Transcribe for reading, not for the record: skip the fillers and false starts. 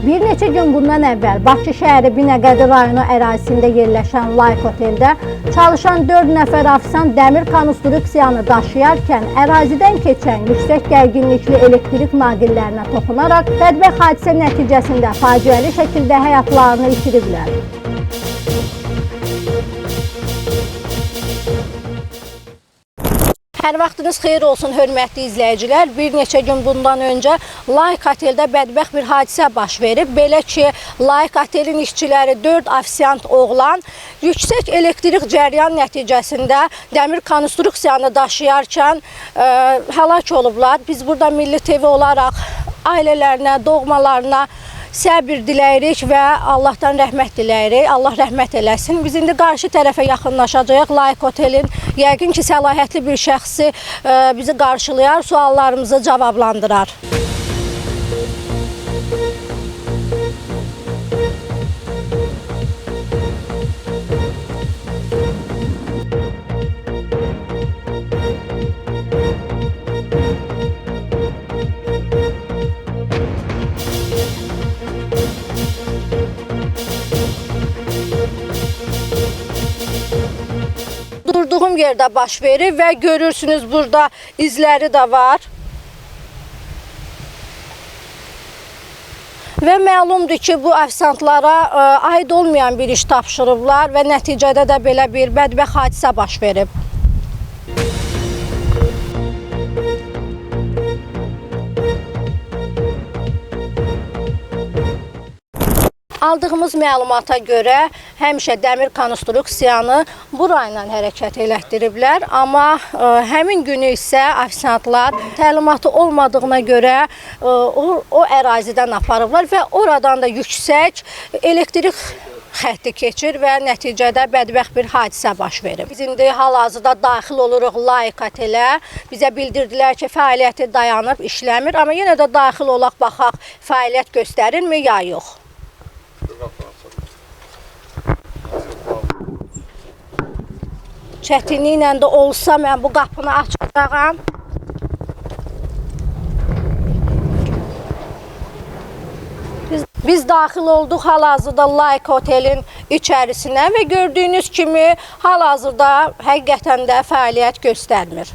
Bir neçə gün bundan əvvəl Bakı şəhəri Binəqədi rayonu ərazisində yerləşən Like Oteldə çalışan 4 nəfər ofisiant dəmir konstruksiyanı daşıyarkən ərazidən keçən yüksək gərginlikli elektrik naqillərinə toxunaraq bədbəxt hadisə nəticəsində faciəli şəkildə həyatlarını itiriblər. Hər vaxtınız xeyir olsun, hörmətli izləyicilər. Bir neçə gün bundan öncə Like Oteldə bədbəxt bir hadisə baş verib. Belə ki, Like Otelin işçiləri 4 ofisiant oğlan yüksək elektrik cəryan nəticəsində dəmir konstruksiyanı daşıyarkən həlak olublar. Biz burada Milli TV olaraq ailələrinə, doğmalarına səbir diləyirik və Allahdan rəhmət diləyirik. Allah rəhmət eləsin. Biz indi qarşı tərəfə yaxınlaşacağıq. Like Otelin yəqin ki, səlahiyyətli bir şəxsi bizi qarşılayar, suallarımızı cavablandırar. Durduğum yerdə baş verir və görürsünüz burada izləri də var. Və məlumdur ki, bu ofisiantlara aid olmayan bir iş tapşırıblar və nəticədə də belə bir bədbəxt hadisə baş verib. Aldığımız məlumata görə həmişə dəmir konstruksiyanı burayla hərəkət elətdiriblər, amma həmin günü isə ofisiantlar təlimatı olmadığına görə o ərazidən aparıblar və oradan da yüksək elektrik xətti keçir və nəticədə bədbəxt bir hadisə baş verib. Biz indi hal-hazırda daxil oluruq Like Otelə. Bizə bildirdilər ki, fəaliyyəti dayanıb, işləmir, amma yenə də daxil olaq, baxaq, fəaliyyət göstərirmi ya yox. Çətinliklə də olsa mən bu qapını açacağam. Biz daxil olduq hal-hazırda Like Otelin içərisinə və gördüyünüz kimi hal-hazırda həqiqətən də fəaliyyət göstərmir.